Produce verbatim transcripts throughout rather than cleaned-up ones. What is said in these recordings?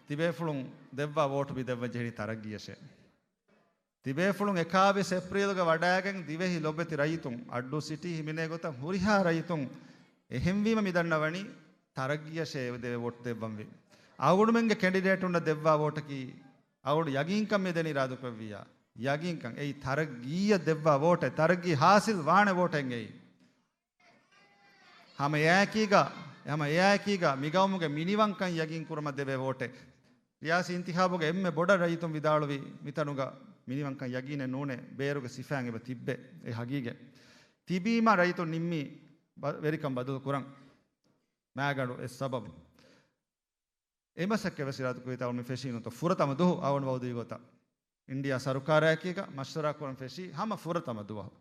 ތިބޭފުޅުން ދެއްވާ ވޯޓު މި ދެއްވަން ޖެހެނީ ތަރައްގީއަށޭ. ތިބޭފުޅުން އެކާވީސް އޭޕްރީލްގަ ވަޑައިގެން ދިވެހި ލޮބެތި ރައްޔިތުން އައްޑޫ ސިޓީ ހިމެނޭ ގޮތަށް ހުރިހާ ރައްޔިތުން އެހެންވީމަ މި ދަންނަވަނީ ތަރައްގީއަށޭ ދެވޭ ވޯޓު ދެއްވަންވީ. އަޅުގަނޑުމެންގެ ކެންޑިޑޭޓުންނަށް ދެއްވާ ވޯޓަކީ އަޅުގަނޑު ޔަގީންކަން މި ދެނީ ރާދުކުރެއްވިއްޔާ. ޔަގީންކަން އެއީ ތަރައްގީއަށް ދެއްވާ ވޯޓެއް، ތަރައްގީ ހާސިލް ވާނެ ވޯޓެއް އެއީ. ހަމަ އެއާއެކީގަ، ހަމަ އެއާއެކީގަ މިގައުމުގެ މިނިވަންކަން ޔަގީން ކުރުމަށް ދެވޭ ވޯޓެއް. ރިޔާސީ އިންތިހާބުގަ އެންމެ ބޮޑަށް ރައްޔިތުން ވިދާޅުވި މިތަނުގަ މިނިވަންކަން ޔަގީނެއް ނޫނޭ، ބޭރުގެ ސިފައިން އެބަ ތިއްބެ. އެ ހަގީގަތް. ތިބީމަ ރައްޔިތުން ނިންމީ ބަ-، ވެރިކަން ބަދަލު ކުރަން. މާގަނޑު އެއް ސަބަބު. އެ މަސައްކަތް ވެސް އިރާދަކުރީ ތައުން މި ފެށީ ނުތޯ ފުރަތަމަ ދުހު އަވަން ވައުދުވި ގޮތަށް. އިންޑިއާ ސަރުކާރާއެކީގަ މަޝްވަރާ ކުރަން ފެށީ ހަމަ ފުރަތަމަ ދުވަހު.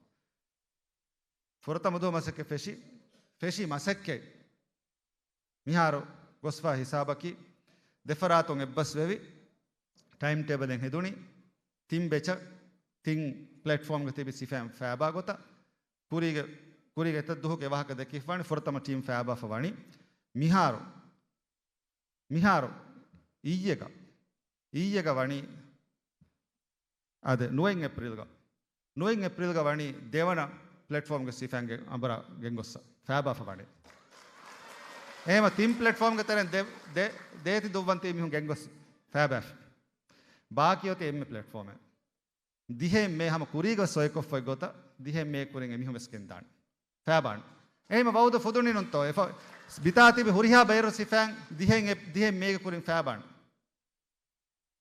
ފުރަތަމަ ދުވަހު މަސައްކަތް ފެށި، ފެށި މަސައްކަތް. މިހާރު ގޮސްފާ ހިސާބަކީ ދެފަރާތުން އެއްބަސްވެވި، ޓައިމް ޓޭބަލެއް ހެދުނީ، ތިން ބެޗަށް، ތިން ޕްލެޓްފޯމްގަ ތިބި ސިފައިން ފައިބާ ގޮތަށް، ކުރީގެ، ކުރީގެ އެތައް ދުހުގެ ވާހަކަ ދެކިފާނެ ފުރަތަމަ ޓީމް ފައިބާފަ ވަނީ. މިހާރު، މިހާރު އިއްޔެގަ، އިއްޔެގަ ވަނީ އާދެ، ނުވައިން އޭޕްރީލްގަ، ނުވައިން އޭޕްރީލްގަ ވަނީ ދެވަނަ ޕްލެޓްފޯމްގެ ސިފައިންގެ އަނބުރާ ގެންގޮއްސަ ފައިބާފަ ވަނީ. އެހެމަ ތިން ޕްލެޓްފޯމްގެ ތެރެއިން ދެ، ދެ، ދޭތި ދުއްވަން ތި މީހުން ގެންގޮސް ފައިބާފި. ބާކީ އޮތީ އެންމެ ޕްލެޓްފޯމެއް. ދިހައިން މޭ ހަމަ ކުރީގަ ސޮއިކޮށްފައި ގޮތަށް ދިހައިން މޭ ކުރިން އެމީހުން ވެސް ގެންދާނެ. ފައިބާން. އެހެމަ ވައުދު ފުދުނިނުންތޯ؟ އެފަ، ބިތާ ތިބި ހުރިހާ ބޭރު ސިފައިން ދިހައިން އެ، ދިހައިން މޭގެ ކުރިން ފައިބާން.